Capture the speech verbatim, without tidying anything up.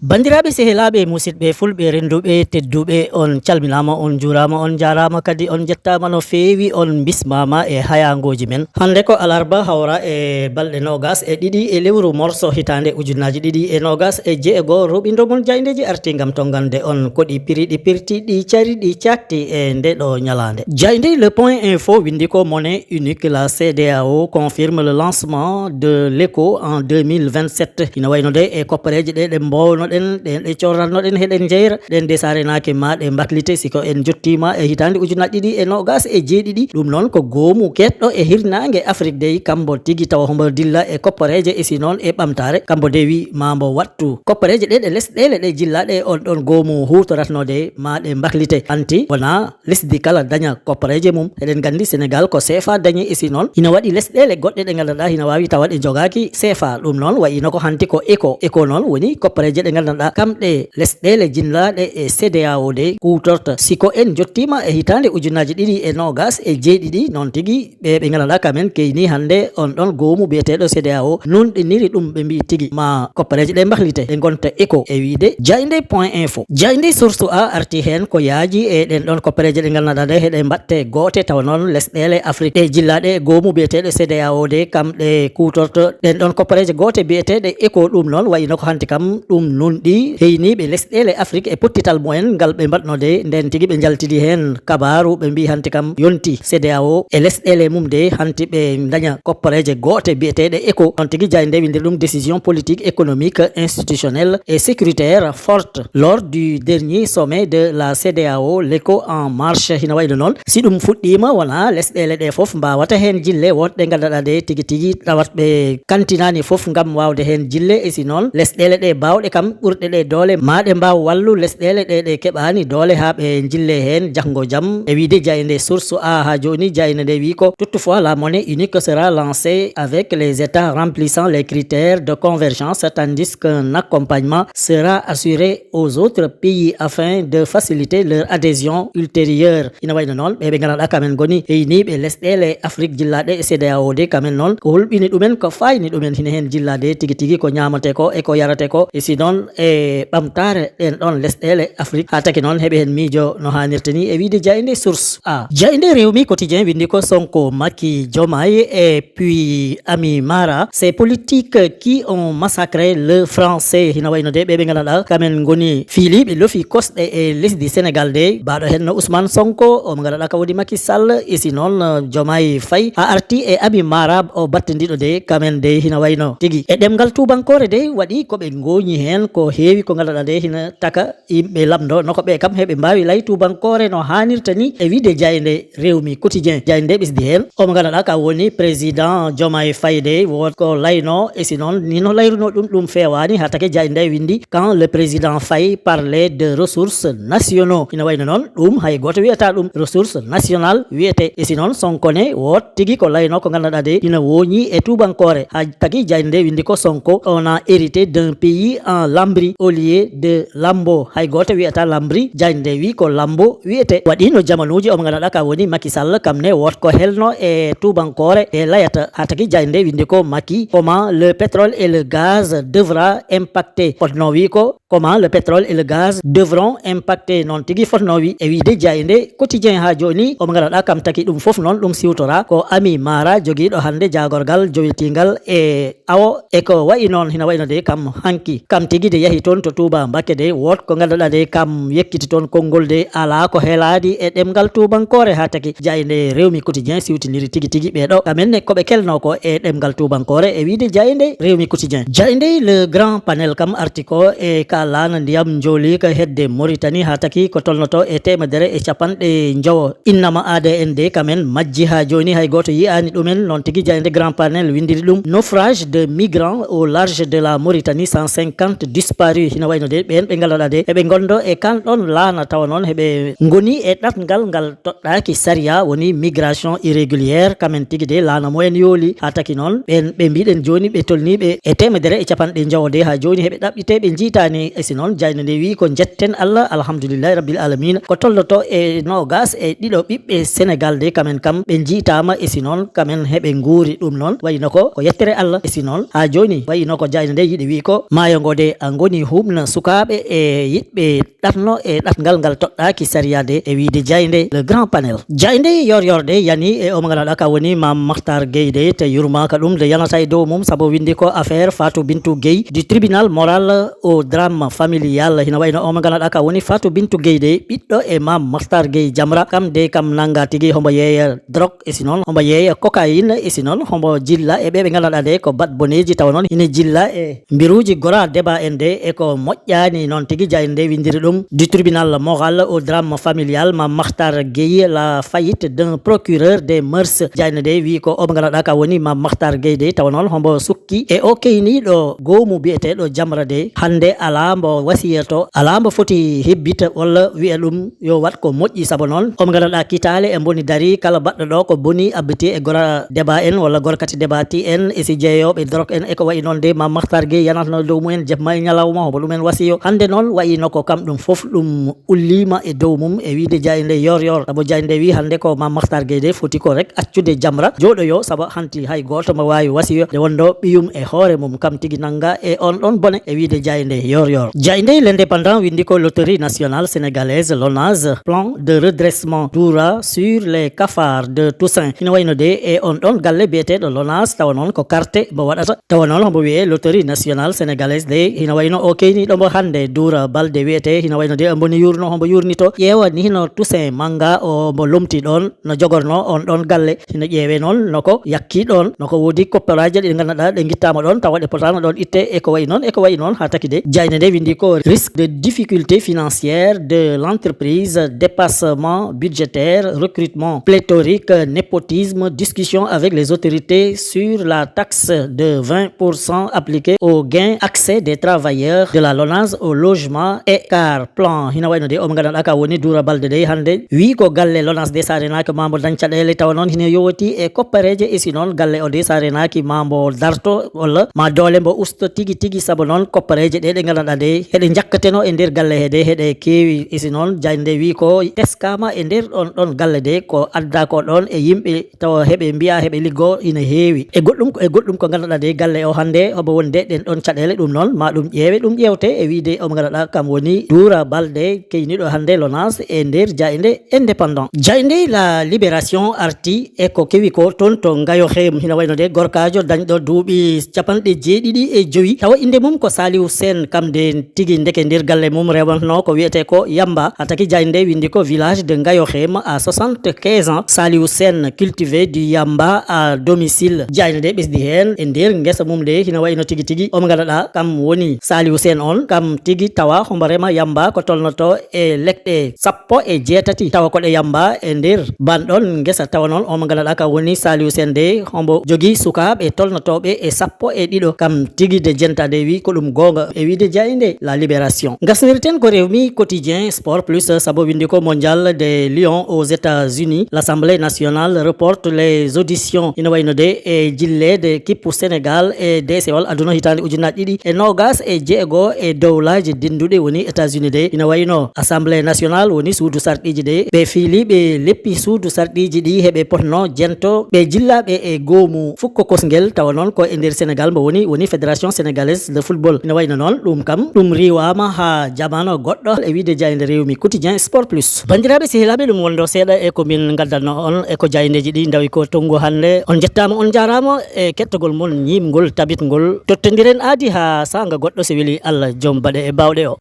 Banndiraaɓe, sehilaaɓe, musidɓe fulɓe, rennduɓe, tedduɓe, on calminaama, on njuuraama, on njaaraama kadi, on njettaama no feewi, on mbismaama e hayaangooji men. Hannde ko alarba, hawra e balɗe noogas e ɗiɗi e lewru morso hitaande ujunnaaji ɗiɗi e noogas e jeego, roɓindo mon jaayndeeji arti ngam tonngande on ko ɗi piri, ɗi pirti, ɗi cari, ɗi caatti e nde ɗo ñalaande. Jaaynde Le Point Info winndi ko monnaie unique, la C D A O confirme le lancement de l'éco en deux mille vingt-sept. Ina wayno de e koppareeje ɗe, ɗe mbownoɗen, ɗe, ɗe corratnoɗen, heɗen njeyra, ɗen de sarenaaki ma ɗe mbaklite si ko en jottiima e hitaande ujunnaaji ɗiɗi e noogas e jeeɗiɗi. Ɗum noon ko goomu keedɗo e hirnaange Afrik dey, kambo tigi tawa hombo dilla e koppareeje e si noon e ɓamtaare. Kambo de wi ma mbo wattu koppareeje ɗe, ɗe lesɗeele ɗe jillaaɗe e on ɗon goomu huutoratnoo de ma ɗe mbaklite. Hanti wona lesdi kala daña koppareeje mum. Eɗen nganndi Senegal ko C F A dañi, e si noon ina waɗi lesɗeele goɗɗe ɗe nganndanɗaa ina waawi tawa ɗe njogaaki C F A. Ɗum noon wayino ko hanti ko éco. Éco noon woni koppareeje ɗe nganndanɗaa kam ɗe lesɗeele jinlaaɗe e C D A O de kuutorta. Si ko en njottiima e hitaande ujunnaaji ɗiɗi e noogas e jeeɗiɗi, noon tigi ɓe ɓe nganndanɗaa kamen keyni hannde on ɗon goomu biyeteeɗo C D A O nunɗiniri ɗum, ɓe mbii tigi ma koppareeje ɗe mbahlite, ɗe ngonta éco e wiide jaaynde Point Info. Jaaynde Source A arti heen ko yaaji e ɗen ɗon koppareeje ɗe nganndanɗaa ɗe heɗe mbaɗte goote, tawa noon lesɗeele Afrik ɗe jillaaɗe e goomu biyeteeɗo C D A O de kam ɗe kuutorto ɗen ɗon koppareeje goote biyeteeɗe éco. Ɗum noon wayino ko hanti kam ɗum nunɗi heyniiɓe lesɗeele Afrik e pottital mumen ngal ɓe mbaɗnoo de, nden tigi ɓe njaltidi heen kabaaru, ɓe mbii hanti kam yonti C D A O e lesɗeele mum de hanti ɓe ndaña koppareeje goote biyeteeɗe éco. On tigi jaaynde winndi ɗum décision politique, économique, institutionnelle et sécuritaire forte lors du dernier sommet de la C D A O, l'éco en marche. Hina wayno noon si ɗum fuɗɗiima wona lesɗeele ɗe fof mbaawata heen jille, woɗɗe nganndanɗaa de tigi tigi tawat ɓe kantinaani fof ngam waawde heen jille, e si noon lesɗeele ɗe baawɗe kam ɓurɗe ɗe doole ma ɗe mbaaw wallu lesɗeele ɗe ɗe keɓaani doole haa ɓe jille heen janngo jam. E wiide jaaynde Source A haa jooni, jaaynde nde wii ko toutefois la monnaie unique sera lancée avec les États remplissant les critères de convergence, tandis qu'un accompagnement sera assuré aux autres pays afin de faciliter leur adhésion ultérieure. Ina wayno noon ɓe ɓe nganndanɗaa kamen ngoni heyniiɓe lesɗeele Afrik jillaaɗe e C D A O de, kamen noon ko hulɓini ɗumen, ko faayni ɗumen hina heen jillaade tigi tigi ko ñaamatee ko e ko yaratee ko, e si noon e ɓamtaare ɗen ɗon lesɗeele Afrik, haa taki noon heɓe heen miijo no haanirta ni, e wiide jaaynde Source A. Jaaynde Rewmi Quotidien winndi ko Sonko, Macky, Diomaye e puis Ami Mara, ces politiques qui ont massacré le français. Hina wayno de ɓe ɓe nganndanɗaa kamen ngoni fiiliiɓe lofi kosɗe e lesdi Senegal de, baaɗo heen no Ousmane Sonko, omo nganndanɗaa ka woni Macky Sall, e si noon Diomaye Faye haa arti e Ami Mara o battindiiɗo de, kamen de hina wayno tigi e ɗemngal tuubankoore de waɗi ko ɓe ngooñi heen ko heewi ko nganndanɗaa de hina taka yimɓe lamndo no ko ɓe kam heɓe mbaawi lay tuubankoore no haanirta ni, e wiide jaaynde Rewmi Quotidien. Jaaynde ɓesdi heen omo nganndanɗaa ka woni président Diomaye Faye de, wood ko layno, e si noon ni no layruno ɗum, ɗum feewaani haa take jaaynde winndi quand le président Faye parlait de ressources nationaux. Ina wayno noon ɗum hay gooto wiyata ɗum ressources nationales wiyete, e si noon Sonko ne wood tigi ko layno ko nganndanɗaa de ina wooñi e tuubankoore. Haa tagi jaaynde winndi ko Sonko on a hérité d'un pays en lambris au lieu de lambeaux. Hay gooto wiyata lambris, jaaynde wi ko lambeaux wiyete. Waɗi no jamanuuji omo nganndanɗaa ka woni Macky Sall, kam ne wood ko helno e tuubankoore e layata. Haa tagi jaaynde winndi ko Macky, comment le pétrole et le gaz devra impacter. Fotno wi ko comment le pétrole et le gaz devront impacter. Noon tigi fotno wi e wiide jaaynde Quotidien haa jooni. Omo nganndanɗaa kam taki ɗum fof noon ɗum siwtora ko Ami Mara jogiiɗo hannde jaagorgal jowitiingal e awo e ko wayi noon. Hina wayno de kam hanki kam tigi de yahi toon to Touba Mbacké de wood ko nganndanɗaa de kam yekkiti toon konngol de alaa ko helaadi e ɗemngal tuubankoore haa taki jaaynde Rewmi Quotidien siwtiniri tigi tigi ɓee ɗo kamen ne ko ɓe kelno ko e ɗemngal tuubankoore e wiide jaaynde Rewmi Quotidien. Jaaynde Le Grand Panel kam arti ko e ka laana ndiyam njooli ka hedde Mauritanie haa taki ko tolnoto e teemedere e capanɗe njowo. Innama A D N D kamen majji haa jooni hay gooto yiyaani ɗumen. Noon tigi jaaynde Grand Panel winndiri ɗum naufrage de migrants au large de la Mauritanie, cent cinquante disparu, hino wayno de ɓen ɓe ngannduɗaa de eɓe ngondo e kan ɗon laana, tawa noon heɓe ngoni e ɗatngal ngal toɗɗaaki sariya, woni migration irrégulière. Kamen tigi de laana mumen yooli, haa taki noon ɓen ɓe mbiɗen jooni ɓe tolniiɓe e teemedere e capanɗe njowo de, haa jooni heɓe ɗaɓɓite, ɓe njiitaani. E si noon, jaaynde nde wi'i ko njetten Allah, alhamdulillahi rabbil alamina, ko tolloto e noogas e ɗiɗo ɓiɓɓe Senegal de, kamen kam ɓe njiitaama. E si noon, kamen heɓe nguuri. Ɗum noon wayno ko, ko yettere Allah. E si noon, haa jooni wayno ko jaaynde nde yiɗi wi'i ko maayo ngo de a ngoni huɓna sukaaɓe e yiɗɓe ɗatno e ɗatngal ngal toɗɗaaki sariya de, e wiide jaaynde Le Grand Panel. Jaaynde yor yor de yani e o mo ngannduɗaa ka woni Mame Makhtar Gueye de, te yurmaaka ɗum de yanata e dow mum, sabu windi ko affaire Fatou Bintou Gueye du tribunal moral au drame familial. Hino wayno o mo ngannduɗaa ka woni Fatou Bintou Gueye de, ɓiɗɗo e Mame Makhtar Gueye Jamra, kam de kam nanga tigi hombo yeeya drogue, e si noon hombo yeeya cocaïne, e si noon hombo jilla e ɓe ɓe ngannduɗaa de ko bat boneeji, tawa noon ina jilla e mbiruuji gora débat en de, e ko moƴƴaani noon tigi. Jaaynde nde windiri ɗum du tribunal moral au drame familial, Mame Makhtar Gueye, la faillite d'un procureur des mœurs. Jaaynde nde wi'i ko o mo ngannduɗaa ka woni Mame Makhtar Gueye de, tawa noon hombo sukki e o keyniiɗo goomu biyeteeɗo Jamra de, hannde alaa mbo wasiyato, alaa mbo foti hebbita walla wi'a ɗum yo waɗ ko moƴƴi, sabu noon o mo ngannduɗaa kitaale e mboni dari, kala baɗɗo ɗo ko boni abbiti e gora débat en walla gorkati débat ti en, e si jeeyooɓe drogue en e ko wayi noon de, Mame Makhtar Gueye yanatno dow mumen jemma e ñalawma, hobo ɗumen wasiyo. Hannde noon wayino ko kam ɗum fof ɗum ulliima e dow mum e wiide jaaynde yor yor, sabu jaaynde wi hannde ko Mame Makhtar Gueye de foti ko rek accude Jamra jooɗoyo, sabu hanti hay gooto mo waawi wasiyo nde wonno ɓiyum e hoore mum kam tigi nanga e on ɗon bone, e wiide jaaynde yor yor. Jaaynde L'Indépendant windi ko Loterie Nationale Sénégalaise, Lonase, plan de redressement Doura sur les cafards de Toussaint. Hino wayno de e on ɗon galle biyeteeɗo Lonase, tawa noon ko carte mo waɗata, tawa noon hombo wiyee Loterie Nationale Sénégalaise de, hino wayno o keyniiɗo mbo hannde Doura Balde wiyetee, hino wayno de mbo ni yurno hombo yurnito ƴeewa ni hino Toussaint Manga o mbo lomti ɗon no jogorno on ɗon galle. Hino ƴeewe noon no ko yakki ɗon, no ko woodi kopparaaje ɗe ngannduɗaa ɗe ngittaama ɗon, tawa ɗe potaano ɗon itte e ko wayi noon, e ko wayi noon, haa taki de jaaynde nde windi ko risque de difficulté financière de l'entreprise, dépassement budgétaire, recrutement pléthorique, népotisme, discussion avec les autorités sur la taxe de vingt pour cent appliquée aux gains accès des travailleurs de la Lonase au logement et car plan. Hino wayno de o mo ngannduɗaa ka woni Doura Balde de hannde wi ko galle Lonase de sa renaaki ma mbo dañ caɗeele, tawa noon hino yowiti e koppareeje, e si noon galle o de sa renaaki ma mbo darto walla ma doole mbo usto tigi tigi, sabu noon koppareeje ɗe ɗe ngannduɗaa de heɗe njakkateno e nder galle he de heɗe keewi. E si noon jaaynde wi ko teskaama e nder ɗon ɗon galle de ko adda ko ɗon e yimɓe tawa heɓe mbiya heɓe liggo ina heewi. E goɗɗum, e goɗɗum ko ngannduɗaa de galle o hannde omo wonde ɗen ɗon caɗeele, ɗum noon ma ɗum ƴeewe, ɗum ƴeewte e wiide omo ngannduɗaa kam woni Doura Balde keyniiɗo hannde Lonase e nder jaaynde Indépendant. Jaaynde La Libération arti e ko kewi ko toon to Ngayo Xeem, hino wayno de gorkaajo dañɗo duuɓi capanɗe jeeɗiɗi e jowi, tawa innde mum ko Saliou Sène, kam de tigi ndeke nder galle mum rewatno ko wiyetee ko yamba. Haa taki jaaynde windi ko village de Ngayo Xeem à soixante-quinze ans, Saliou Sène cultivait du yamba à domicile. Jaaynde nde ɓesdi heen e nder ngesa mum nde hino wayno tigi tigi omo ngannduɗaa kam woni Saliou Sène on, kam tigi tawa hombo rema yamba ko tolnoto e lekɗe sappo e jeetati, tawa ko ɗe yamba e nder ban ɗon ngesa. Tawa noon omo ngannduɗaa kam woni Saliou Sène de hombo jogii sukaaɓe tolnotooɓe e sappo e ɗiɗo, kam tigi de jenta de wi ko ɗum goonga e wiide jaaynde La Libération. Ngasnirten ko Rewmi Quotidien Sport Plus, sabu windi ko Mondial de Lyon aux États-Unis, l'Assemblée nationale reporte les auditions. Ina wayno de e jilleede kippu Sénégal e deesewal aduna hitaande ujunnaji ɗiɗi e noogas e jeego e dowlaaji dinduɗe woni États-Unis de. Ina wayno Assemblée nationale woni suudu sarɗiiji de, ɓe fiili ɓe leppi suudu sarɗiiji ɗi heɓe potno jento ɓe jillaaɓe e goomu fukko kosngel, tawa noon ko e nder Sénégal mbo woni, woni Fédération Sénégalaise de Football. Ina wayno noon ɗum kam ɗum riiwaama haa jamaano goɗɗo e wiide jaaynde Rewmi Quotidien Sport Plus. Banndiraaɓe sehilaaɓe, ɗum wonɗo seeɗa e ko min ngaddanno on e ko jaayndeeji ɗi ndawi ko tonngu hannde. On njettaama, on njaaraama e kettagol mon ñiimngol tabitngol. Tottondiren aadi haa saanga goɗɗo, so weli Allah joom baɗe e baawɗe o.